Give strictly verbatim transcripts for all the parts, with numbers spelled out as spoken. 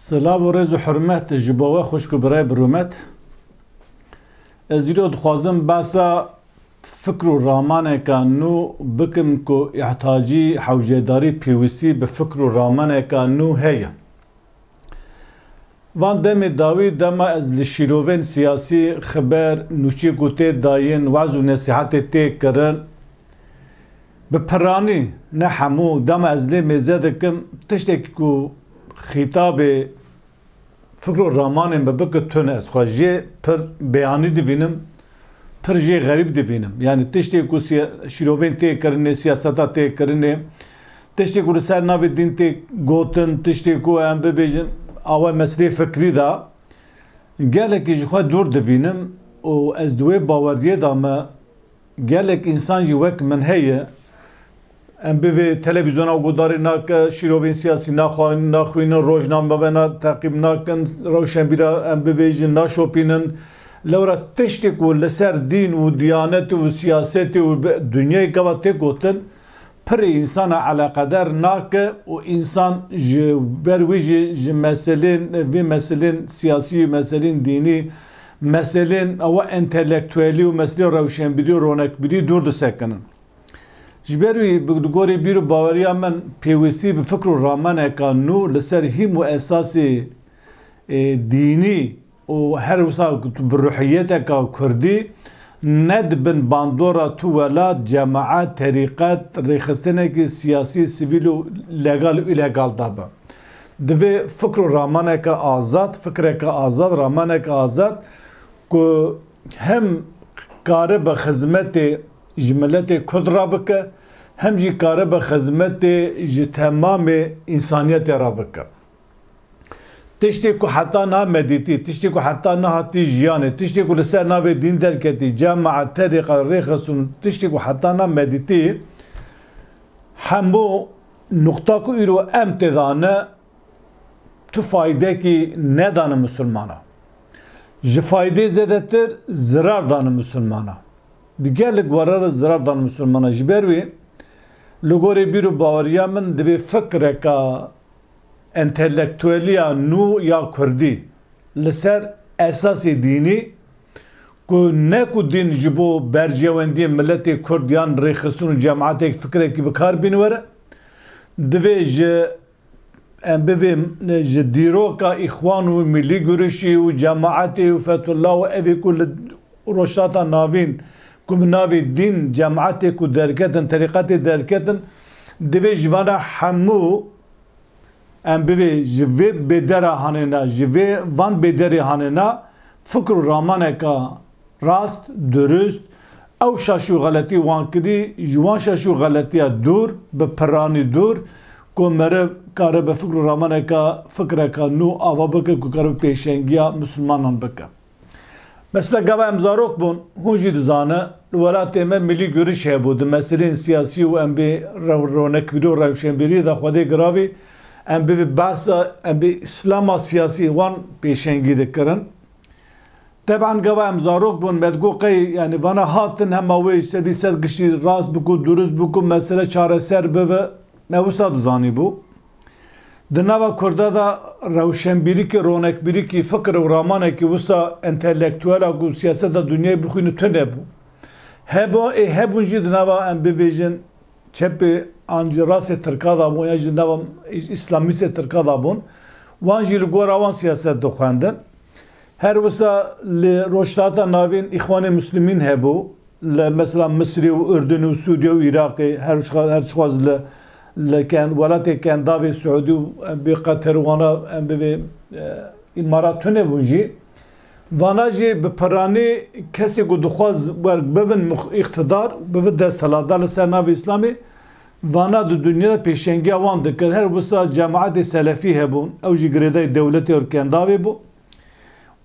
Silav û rêz û hurmet ji bo we xwişk û birayê bi rûmet. Ez îro dixwazim behsa fikr û ramaneka nû bikim ku îhtacî, hewcedarî, pêwîstî bi fikr û ramaneka nû heye. Van demê dawî dema ez li şîrovên siyasî xiber, nûçî ku tê dayîn, wez û nesîhetê tê kirin, bi piranî, ne hemû, dema ez lê mêze dikim, tiştekî ku xîtabê fikr û ramanên me bike tune, ez xwe jê pir beyanî divînim, pir jê xerîb divînim. Yanî tiştê ku siya-, şîrovên tê kirinê, siyaseta tê kirinê, tiştê ku li ser navê dîn tê gotin, tiştê ku em bibêjin awe meselê fikrî de, gelekî ji xwe dûr divînim û ez di wê baweriyê de me, gelek însan jî wek min heye, em bivê televîzyona gudarî nake, şîrovên siyasî naxwin-, naxwînin, rojnamevana teqîb nakin, rewşenbîra em bivêjin naşopînin. Lewra tiştê ku li ser dîn û diyanetê û siyasetê û bi-, dinyayê gava tê gotin, pirê însana eleqeder nake û însan ji ber wî jî ji meselên, vê meselên siyasî, meselên dînî, meselên ewa entelektuelî û meselên rewşenbîrî û ronekbîrî dûr disekinin. Ji ber wî bi, li gorî bîr û baweriya min pêwîstî bi fikr û rameneka nû li ser hîm û esasê, e, dînî û her wisa bi ruhiyeteka kurdî ne di bin bandora tu welat, cemaet, terîqet, rêxistinekî siyasî, sivîl û legal û îlegal de be. Divê fikr û ramaneke azad, fikreke azad, ramaneke azad ku hem kare bi xizmetê ji miletê Kurd re bike, hem jî kare bi xizmetê ji temamê însaniyetê re bike. Tiştê ku heta niha me dîtî, tiştê ku heta niha hatî jiyanê, tiştê ku li ser navê dîn derketî, cemaet, terîqet, rêxistin, tiştê ku heta niha me dîtî, hemû nuqta ku îro em tê de ne, tu faydekî nedane misilmana. Ji faydê zêdetir zirar dane misilmana. Di gelek were de zirar dane misilmana. Ji ber wî, li gorî bîr û baweriya min, divê fikreka entelektueliya nû ya kurdî li ser esasê dînî, ku ne ku dîn ji bo berjewendiyê miletê kurd yan rêxistin û cemaetê fikrekî bi kar bîn were, divê ji, em bivê, ji dîroka Îxwan û Milî Gurişî û cemaetê û Fethullah û evê ku li Rojhilata Navîn ku bi navê dîn cemaetê ku derketin, terîqetê derketin, divê ji vana hemû em bivê ji vê bêdera hanêna, ji vê van bêderê hanêna fikr û ramaneka rast, durust, ew şaş û xeletî wan kirî, ji wan şaş û xeletiya dûr, bi piranî dûr, ku meriv kare bi fikr û ramaneka, fikreka nû ava bike, ku kare bi pêşengiya misilmanan bike. Mesela gava em zarok bûn, hûn jî dizane, li welatê me milî guriş hebû, di meselên siyasî û em bê rew-, ronekbîrî û rewşenbîrî de Xwedê giravî, em bivê behsa, em bê îslama siyasî wan pêşengî dikirin. Teban gava em zarok bûn, me digot qey, yanî vana hatin hema wê sedî sed giştî rast biku, durust biku, mesele çareser bibe, me wisa dizanîbû. Di nava Kurda de rewşenbîrikî, ronekbîrikî, fikr û ramanekî wisa entelektuela ku siyaseta dinyayê bixwîne tune bû. Hebû, ê hebûn jî di nava em bivêjin çepê an jî rastê Tirka de bûn, yan jî di nava î-, îslamîstê Tirka de bûn. Wan jî li gora wan siyaset dixwendin. Her wisa li Rojhilata Navîn Îxwanê Muslimîn hebû. Li mesela Misrê û Urdun û Sûriye û Iraqê her çiqa-, her çiqas li, li kend-, welatê Kendavê Siûdî û em bê Qeter û wana em bivê, e, Îmarat tune bûn jî. Vana jî bi piranî kesê ku dixwaz wer bivin mix-, îqtidar, bivin desthilat, da li ser navê Îslamê, vana di dinya de pêşengiya wan dikir. Her wisa cemaetê selefî hebûn, ew jî girêdayî dewletê û Kendavê bû.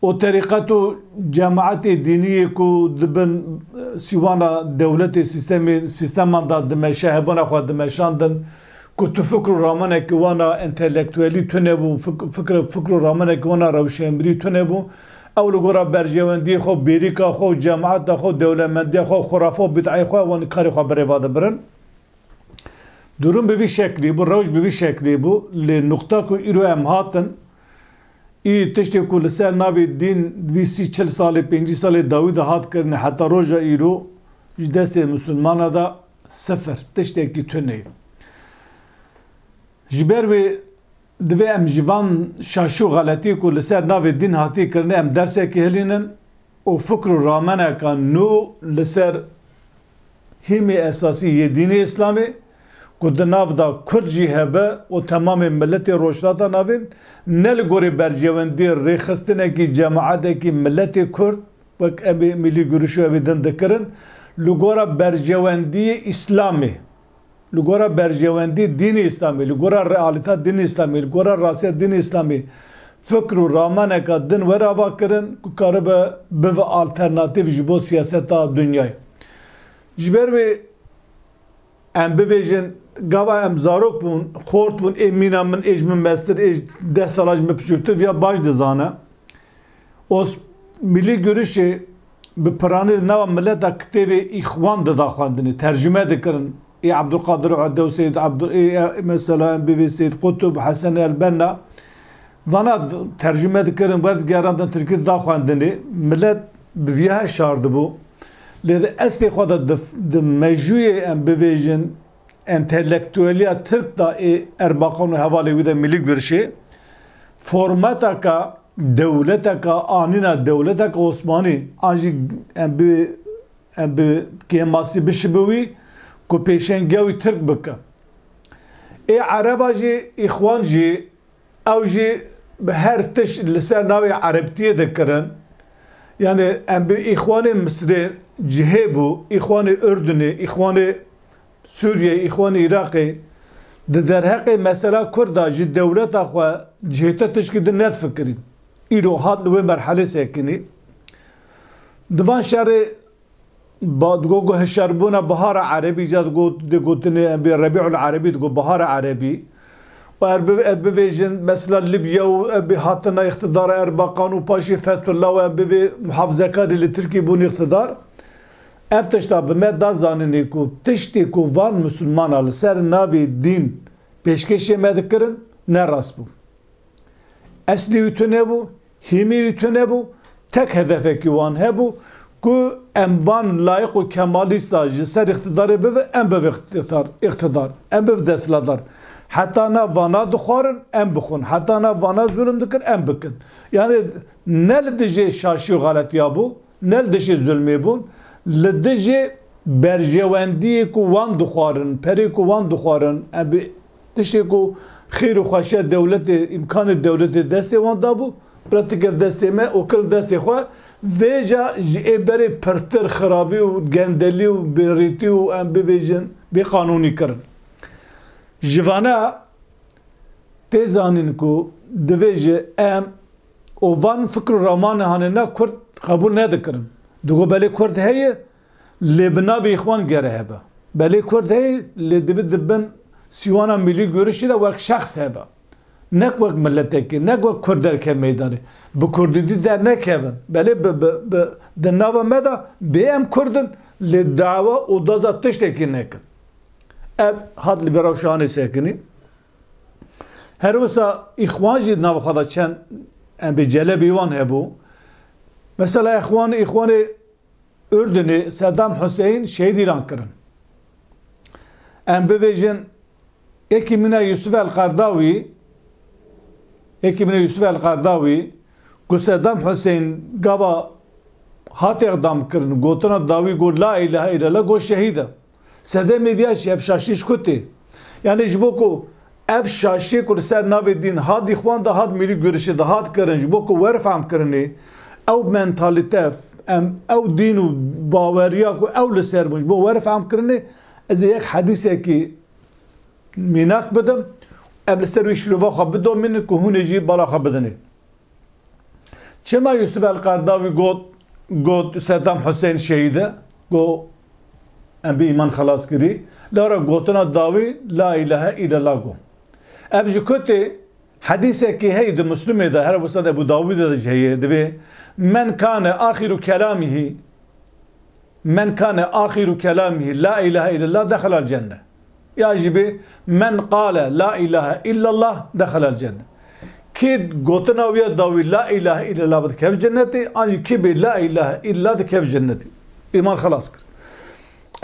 û terîqet û cemaetê dînî yê ku di bin, e, sîwana dewletê, sîstemê, sîsteman de dimeşe, hebûna xwe dimeşandin, ku tu fikr û ramanekî wana entelektuelî tune bû, fik-, fikr, fikr û ramanekî wana rewşenbîrî tune bû, ew li gora berjewendiyê xwe, bêrîka xwe û cemaeta xwe û dewlemendiya xwe û xurafe û bid'eyê xwe wan karê xwe birêva dibirin. Durum bi vî şeklî bû, rewş bi vî şeklî bû. Lê nuqta ku îro em hatin, Î tiştê ku li ser navê dîn vî sî çil salê, pêncî salê dawî de hat kirinê heta roja îro ji destê misilmana de sifir, tiştekî tune ye. Ji ber wê divê em ji van şaşî û xeletiyê ku li ser navê dîn hatî kirinê em dersekê hilînin û fikr û rameneka nû li ser hîmê esasî yê dînê Îslamê ku di nav de Kurd jî hebe û temamê miletê Rojhilata Navîn ne li gorê berjewendiyê rêxistinekî cemaetekî miletê Kurd wek em ê Milî Gurîş û evê din dikirin, li gora berjewendiyê Îslamê, li gora berjewendî dînê Îslamê, li gora realîta dînê Îslamê, li gora rastiya dînê Îslamê fikr û ramaneka din were avakirin ku karibe bive alternatîf ji bo siyaseta dinyayê. Ji ber wê em bivêjin, gava em zarok bûn, xort bûn, ê mîna min, ê ji min mestir, ê ji deh sala ji min piçûktir, viya baş dizane. Os-, Milî Gurîşê bi piranî di nava mileta kitêbê Îxwan dida xwendinê, tercûme dikirin. Ê Ebdulqadir Ode û Seyyid Ebdul-, ê, ê, mesela em bivê Seyyid Qutb, Hesen el-Benna. Vana d-, tercûme dikirin, werdigerandin tirkî dida xwendinê. Milet bi viya şardibû. Lê di eslê xwe de di, di mejûyê em bivêjin, entelektueliya tirk de ê Erbaqan û hevalê wî de Milî Gurîşê formataka dewleteka anîna dewleteka Osmanî an jî em bi, em bi kêmasî bişibe wî ku pêşengiya wî tirk bike. Ê Ereba jî, Îxwan jî, ew jî bi her tişt li ser navê Erebtiyê dikirin. Yani em bi Îxwanê Misirê cihê bû, Îxwanê Urdunê, Îxwanê Sûriyê, Îxwanê Iraqê di derheqê mesela Kurda ji dewleta xwe cihêtir tişkî din nedifikirîn. Îro hat li wê merhelê sekinî. Di van şerê ba-, digo ku hişyarbûna Bihara Erebî, ca digo, dê gotinê em bê Rebîul Erebî, digo Bihara Erebî. Û er bi-, em bivêjin mesela Libya û em bê hatina îqtidara Erbakan û paşê Fethullah û em bivê muhafzekarê li Tirkî bûn îqtidar. Ev tişta bi me da zanînê ku tiştê ku van misilmana li ser navê dîn pêşkêşê me dikirin, ne rast bû. Eslê wî tune bû, hîmê wî tune bû, tek hedefekî wan hebû ku em van layiq û kemalîsta ji ser îqtidarê bive, em bive îqtidar, îqtidar, em bive desthilatdar. Heta na vana dixwarin, em bixwin. Heta na vana zulm dikin, em bikin. Yani ne li dijê şaşî û xeletiya bû, ne li dijî zulmê bûn, li dijî berjewendiyê ku wan dixwarin, perê ku wan dixwarin, em bi tiştê ku xêr û xweşiya dewletê, îmkanê dewletê destê wan dabû, pratik ev destê me û kirin destê xwe, vêca ji ê berê pirtir xirabî û gendelî û bêrîtî û em bivêjin bêqanûnî kirin. Ji vana tê zanîn ku divê ji em û van fikr û ramanê hanê ne Kurd qebûl nedikirin. Digo belê Kurd heye, lê bi navê Îxwan gere hebe. Belê Kurd heye, lê divê di bin sîwana Milî Gurîşî de wek şexs hebe. Nek wek miletekê, nek wek Kurd derke meydanê. Bi Kurdîtî dernekevin. Belê bi, bi, bi, di nava me de bê em Kurd in, lê dawa û daza tiştekî nekin. Ev hat li vê rewşanê sekinî. Her wisa Îxwan jî di nav xwe de çend em bê celebî wan hebû. Mesela Îxwan, Îxwanê Urdunê Sedam Huseyîn şehîd îlan kirin. Em bivêjin, êkî mîna Yusuf El Qerdawî, êkî mîna Yusuf El Qerdawî, ku Sedam Huseyîn gava hat îdam kirin, gotina dawî got, La îlahe îllallah, got şehîd e. Sedemê viya jî ev şaşî ji ku tê? Yani ji bo ku ev şaşî ku li ser navê dîn hat Îxwan de, hat Milî Gurîşî de hat kirin, ji bo ku wer fehm kirinê, ew mentalîte, em, ew dîn û baweriya ku ew li ser bûn, ji bo wer fehm kirinê, ez ê yek hedîsekî mînak bidim, em li ser wî şirova xwe bidomînin ku hûn ê jî bala xwe bidinê. Çima Yusuf El Qerdawî got, got Sedam Huseyîn şehîd e? Got, em bi îman xelas kirî. Lewra gotina dawî La îlahe îllallah got. Ev ji ku tê? Hedîsekî heye di Muslimê de, her wisa de Ebu Dawîdê de jî heye, divê, "Men kane axiru kelamihî, men kane axiru kelamihî la îlahe îllallah dexelel cenne." Ya jî bê, "Men qale la îlahe îllallah dexelel cenne." Kê gotina wî ya dawî la îlahe îllallah bi dikeve cennetê, an jî kê bê la îlahe îllallah dikeve cennetê. Îman xelas kir.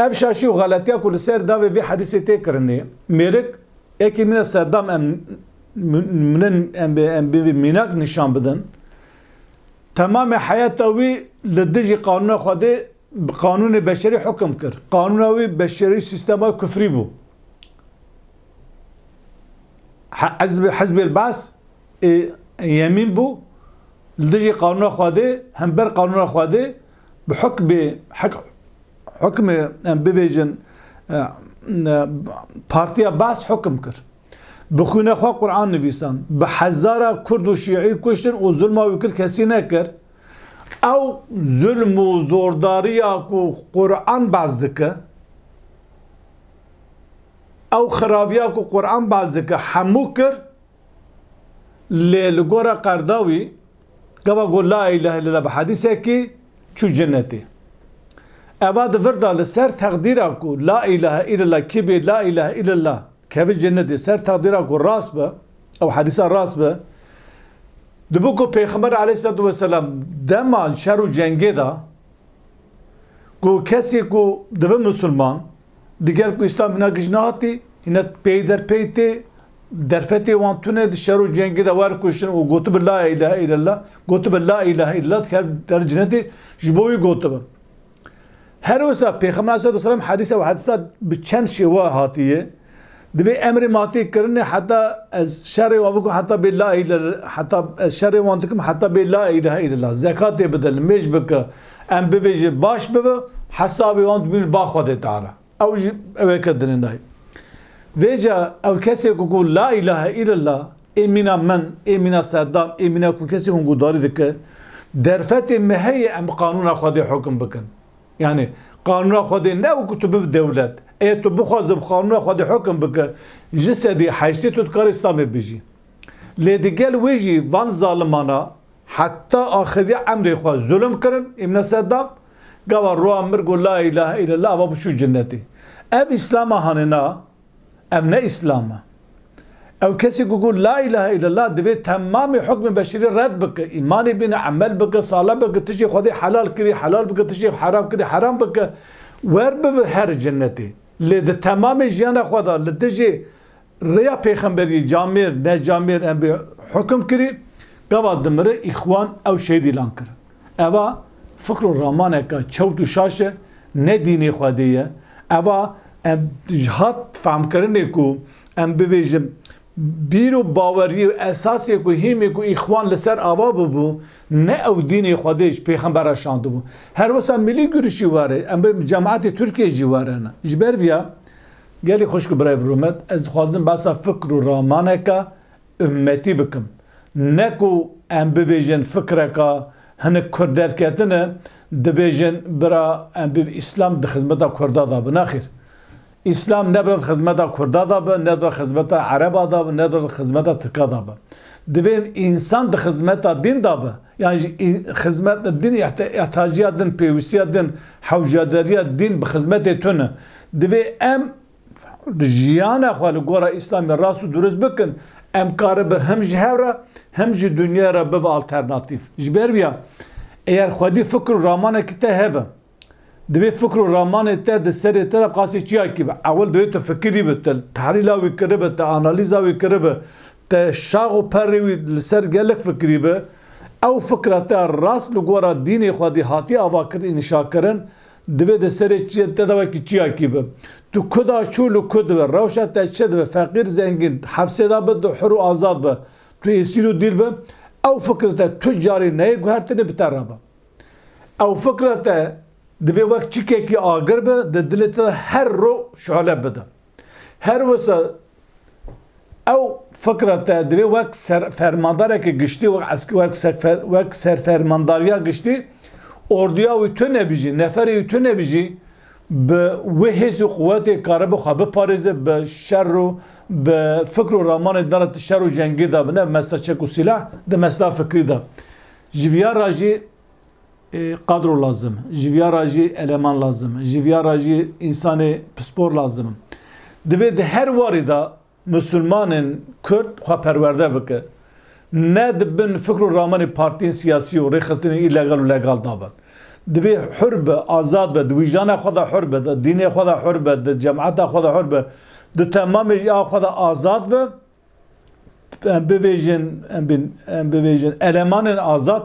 Ev şaşî û xeletiya ku li ser navê vê hedîsê tê kirinê, mêrik, êkî mîna Seddam em, min, em, em, em bi vî mînak nîşan bidin. Temamê heyata wî li dijî qanûna Xwedê, bi qanûnê beşerî hukim kir. Qanûna wî beşerî sîstema kufrî bû. He-, hizb-, Hizbê Bas ê yemîn bû, li dijî qanûna Xwedê, hember qanûna Xwedê bi hukmê, hek-, hukmê, em bivêjin, e, e, Partiya Bas hukim kir. Bi xwîna xwe Quran nivîsan. Bi hezara Kurd û Şîî kuştin û zulma wî kir kesî nekir. Ew zulm û zordariya ku Quran behs dike, ew xiraviya ku Quran behs dike, hemû kir, lê li gora Qerdawî, gava got la îlahe îllallah bi hedîsekî çû cennetê. Eva di vir de li ser teqdîra ku la îlahe îllallah kê bê la îlahe îllallah keve cennetê ser teqdîra ku rast be, ew hedîsa rast be, dibû ku Pêxember aleyhisselatu vesselam dema şer û cengê de, ku kesê ku dibe misilman, digel ku Îslam hîna giş nehatî, hîna pey der pey tê, derfetê wan tune, di şer û cengê de wer kuştin û gotibe la îlahe îllallah, gotibe la îlahe îllallah, dikeve der cennetê, ji bo wî gotibe. Her wisa Pêxember aleyhisselatu vesselam hedîsa û hedîsa bi çend şêwe hatiye. Divê emrê matê kirinê heta ez şerê wan bikim heta bê la île-, heta ez şerê wan dikim heta bê la îlahe îllallah. Zekatê bide, nimêj bike, em bivêjê baş bibe, hesabê wan dibîn ba Xwedê Teala. Ew jî ew eke dinê nayê. Vêca ew kesê ku got la îlahe îllallah, ê mîna min, ê mîna Seddam, ê mîna ku kesê hûn guhdarî dike, derfetê me heye em bi qanûna Xwedê hukim bikin. Yani qanûna Xwedê ne wekî tu biv dewlet. Ê tu bixwaze bi qanûna Xwedê hukim bike, ji sedî heştê tu dikarî Îslamê bijî. Lê digel wê jî van zalimana heta axiriya emrê xwe zulm kirin, îmne Seddam, gava roa mir got la îlahe îllallah, ava bû çû cinnetê. Ev Îslama hanê na, ev ne Îslam e. Ew kesê ku got la îlahe îllallah divê temamê hukmê beşerî red bike, îmanê bîne, emel bike, sale bike, tiştê Xwedê helal kirî, helal bike, tiştê heram kirî, heram bike, wer bibe her cinnetê. Lê di temamê jiyana xwe de li dijî rêya pêxemberî camêr, necamêr em bê hukim kirî, gava dimire îxwan ew şehîd îlan kirin. Eva fikr û ramaneke çewt û şaş e, ne dînê Xwedê ye. Eva em ji hat fehmkirinê ku em bivêjin bîr û baweriyê û esasê ku hîmê ku îxwan li ser ava bûbû, ne ew dînê Xwedê ji pêxembera şandibû. Her wisa milî gurişî were, em bi cemaetê Tirkiyê jî were ne. Ji ber viya gelî xwişk û birayê bi rûmet, ez dixwazim behsa fikr û ramaneke ummetî bikim. Ne ku em bivêjin fikreka hinek Kurd derketine, dibêjin bira em bi Îslam di xizmeta Kurda de be. Nexêr. Îslam ne bira di xizmeta Kurda de be, ne di xizmeta Ereba de be, ne di xizmeta Tirka de be. Divê însan di xizmeta dîn de be. Yan jî î-, xizmet din, ihte-, ihtiyaciya din, pêwîstiya din, hewcadariya din bi xizmetê tune. Divê em jiyana xwe li gora Îslamê rast û durust bikin, em karibe hem ji hev re, hem ji dinya re bibe alternatîf. Ji ber vîya, eger xwedî fikr û ramanekî te hebe, divê fikr û ramanê te di serê te de qasî çiyakî be. Ewil divê tu fikirî be, te tehlîla wî kiribe, te analîza wî kiribe, te şax û perê wî li ser gelek fikirî be. Ew fikra te rast li gora dînê xwedî hatiye avakirin, înşakirin, divê di serê çi-, te de wekî çiyakî be. Tu ku de çû li ku dibe, rewşa te çi dibe, feqîr zengîn, hefsê de be, tu hur û azad be, tu êsîr û dîl be, ew fikra te tu carî neyê guhertinê bi te re be. Ew fikra te divê wek çikekî agir be, di dilê te de her ro şole bide. Her wisa ew fikra te divê wek ser-, fermandarekî giştî, wek esk-, wek ser-, fer-, wek serfermandariya giştî, orduya wî tune bijî, neferê wî tune bijî, bi wê hêz û quwetê karibe xwe biparêze, bi şer û bi fikr û ramanê dara şer û cengê de bi, ne mesela çek û sîlah, di mesela fikrî de. Ji viya re jî, e, kadro lazim, ji viya re jî eleman lazim, ji viya re jî însanê pispor lazim. Divê di her warî de Musulmanên Kurd xwe perwerde bike. Ne di bin fikr û ramanê partiyên siyasî û rêxistinên îlegal û legal de bin. Divê hur be, azad be, di wijana xwe de hur be, di dînê xwe de hur be, di cemata xwe de hur be, di temamê a xwe de azad be. Em bivêjin, em bin, em bivêjin elemanên azad,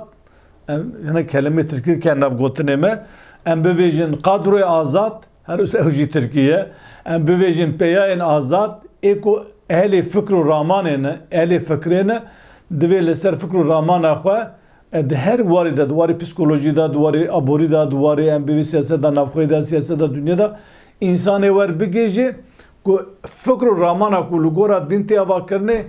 em, hinek kelimê tirkî ke nav gotinê me, em bivêjin kadroyê azad, her wisa ew jî tirkî ye, em bivêjin peyayên azad, ê ku ehlê fikr û ramanê ne, ehlê fikrê ne, divê li ser fikr û ramana xwe, e, di her warî de, di warî psîkolojî de, di warî aborî de, di warî em bivê siyaseta navxweyî de, siyaseta dinyê de, însanê wer bigihêje ku fikr û ramana ku li gora dîn tê avakirinê,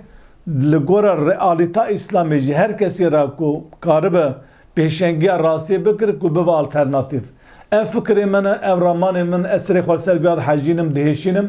li gora realîta Îslamê jî her kesê re ku karibe pêşengiya rastiyê bikir ku bibe alternatîf. Ev fikirê min e, ev ramanê min, ez serê xwe ser vêya dihejînim, dihêşînim.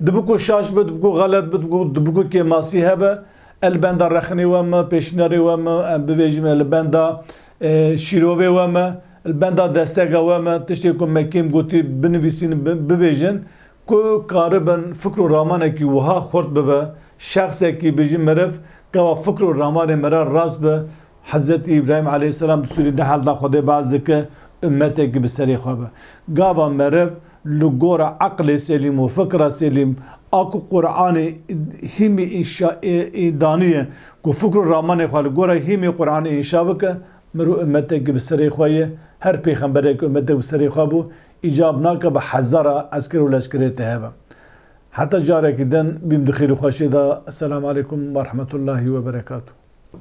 Dibiku şaş be, dibiku xelet be, dibiku, dibiku kêmasî hebe, e, li benda rexinê we me, pêşniyarê we me, em bivêjin e, li benda, e, şîrovê we me, li benda destega we me, tiştê ku me kêm gotî binivîsîn, bi-, bibêjin, ku karibin fikr û ramanekî wiha xurt bibe, şexsekî bijî meriv, gava fikr û ramanê me re rast be. Hezretî Îbrahîm aleyhisselam di sûrî Nehl de Xwedê behs dike, ummetekî bi serê xwe be. Gava meriv li gora eqlê selîm û fikra selîm, a ku Qur'anê hîmî înşa-, ê, ê daniye, ku fikr û ramanê xwe li gora hîmî Qur'anê înşa bike, mirov ummetekî bi serê xwe ye. Her pêxemberek ummetek bi serê xwe bû. Îcab nake bi hezara esker û leşkerê te hebe. Heta carekî din bîm di xêr û xweşê de. Esselamu aleykum ve rahmetullahi ve berekatuh.